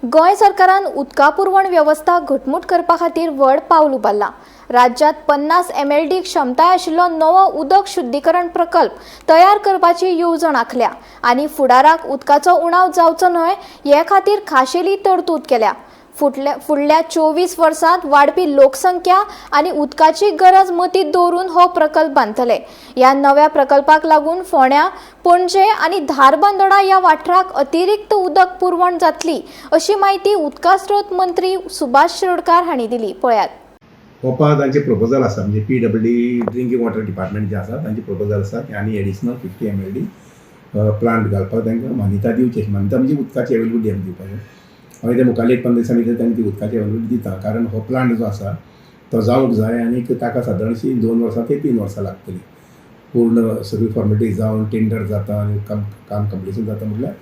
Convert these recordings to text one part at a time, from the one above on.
गोंय सरकारान उदका पुरवण वेवस्था घटमूट करपा खातीर व्हड पावल उबारलां. राज्यांत 50 MLD क्षमताय आशिल्लो नवो उदक शुद्धीकरण प्रकल्प तयार करपाची येवजण आंखल्या आनी फुडाराक उदकाचो उणाव जावचो न्हय हे खातीर खाशेली तरतूद केल्या. फुडल्या 24 वर्सांत वाडपी लोकसंख्या आनी उदकाची गरज मतींत दवरून हो प्रकल्प बांदतले. ह्या नव्या प्रकल्पाक लागून फोंड्या, पणजे आनी धारबांदोडा ह्या वाठाराक अतिरिक्त उदक पुरवण जातली अशी म्हायती उदका स्रोत मंत्री सुभाष शिरोडकार हांणी दिली. पळयात. ओपा तांचे प्रपोजल आसा, म्हणजे PWD drinking water department जे आसा तांचे प्रपोजल आसा की आनी एडिशनल 50 MLD plant घालपाक तांकां मान्यता दिवची. मान्यता म्हणजे उदकाची अवेलेबिलिटी आमी दिवपाची. मागीर ते मुखाल्ले एक 15 दिसां भितर तांणी ती उदकाची अवेलेबिलिटी दिता, कारण हो प्लांट जो आसा तो जावंक जाय आनी ताका सादारणशी 2 वर्सां ते 3 वर्सां लागतली. पूर्ण सगळी फॉर्मेलिटी जावन टेंडर जाता आनी काम काम कंप्लिशन जाता म्हटल्यार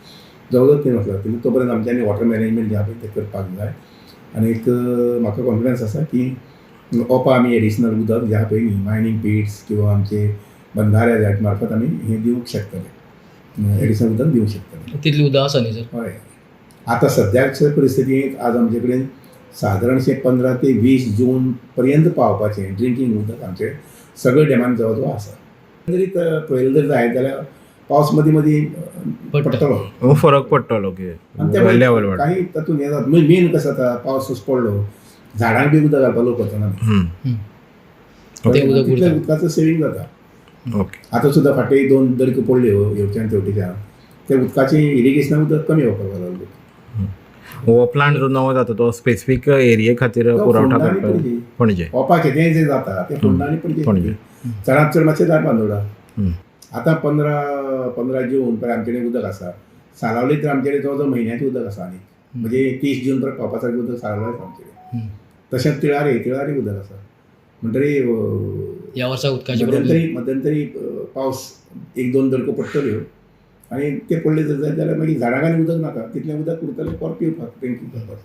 जवळ जवळ 3 वर्सां लागतली. तो पर्यंत आमच्यांनी वॉटर मॅनेजमेंट जें आहा पळय तें करपाक जाय आनी एक म्हाका कॉन्फिडन्स आसा की ओपा आमी एडिशनल उदक जें आहा पळय न्ही मायनींग पिट्स किंवा आमचे बंधारे ह्या मार्फत आमी हें दिवंक शकतले, एडिशनल उदक दिवंक शकतले. तितली उदक आसा न्ही सर? हय, आतां सद्याच्या परिस्थितींत आज आमचे कडेन सादारणशें 15 ते 20 जून पर्यंत पावपाचें ड्रिंकींग उदक आमचे सगळे डॅमान जवळ जवळ आसा. जरी पळयलें जर जायत जाल्यार पावस मदीं मदीं पडटलो, फरक पडटलो की आनी त्या लेवल वाडटा. काही तातूंत हें जाता. मेन कसं जाता, पावस पडलो झाडांक बी उदक घालपाक लोक वचना, तें उदक तितलें उरता. उदकाचो सेवींग जाता. ओके. आतां सुद्दां फाटीं 2 दडक्यो पडल्यो हेवटेच्यान तेवटेच्यान, ते उदकाचें इरिगेशनाक उदक कमी वापरपाक लागलो. हो प्लांट जो नवो जाता तो स्पेसिफीक एरिये खातीर तो पुरवठा फोंडा आनी करता पणजे. पणजे. ओपाचें तें जें जाता तें फोंडा आनी पणजे, पणजे. चडांत चड मातशें धारबांदोडा. आतां 15 जून पर्यंत आमचे कडेन उदक आसा. सालावली तर आमचे कडेन जवळ जवळ म्हयन्याचें उदक आसा आनी म्हणजे 30 जून पर्यंत पावपा सारकें उदक सालावली आसा आमचे कडेन. तशेंच तिळारी उदक आसा. म्हणटरी ह्या वर्सा उदकाची मध्यंतरी पावस 1-2 दडको पडटल्यो आनी ते पडले जर जायत जाल्यार मागीर झाडांक आनी उदक नाका, तितलें उदक उरतलें परत पिवपाक, ड्रिंकींग पर्पज.